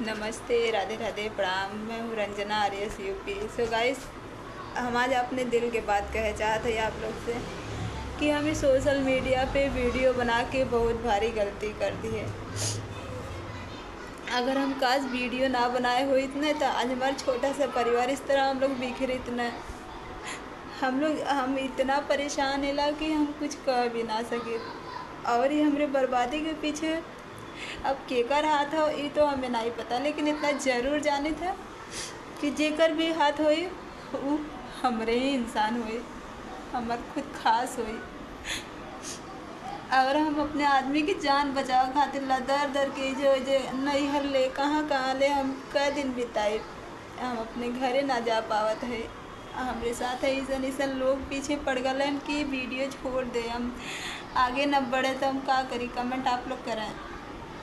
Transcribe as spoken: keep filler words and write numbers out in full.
नमस्ते, राधे राधे, प्रणाम। मैं हूँ रंजना, आर एस यू पी। So guys, हम आज अपने दिल के बात कहे चाहत है आप लोग से कि हम इस सोशल मीडिया पे वीडियो बना के बहुत भारी गलती कर दी है। अगर हम काश वीडियो ना बनाए होइत न, तो आज हमारा छोटा सा परिवार इस तरह हम लोग बिखरित न। हम लोग, हम इतना परेशान होला कि हम कुछ कह भी ना सके। और ये हमरे बर्बादी के पीछे अब केकर हाथ हो, ई तो हमें नहीं पता, लेकिन इतना जरूर जानित है कि जेकर भी हाथ होई, उ हमरे ही इंसान होई, हमर खुद खास होई। और हम अपने आदमी की जान बचावे खातिर लदर दर के जो, जे नैहर ले, कहाँ कहाँ ले हम कै दिन बिताई, हम अपने घरे ना जा पावत है। हमरे साथ है ऐसन ऐसन लोग पीछे पड़ गलन कि वीडियो छोड़ दे, हम आगे न बढ़े, तो हम का करी? कमेंट आप लोग करें।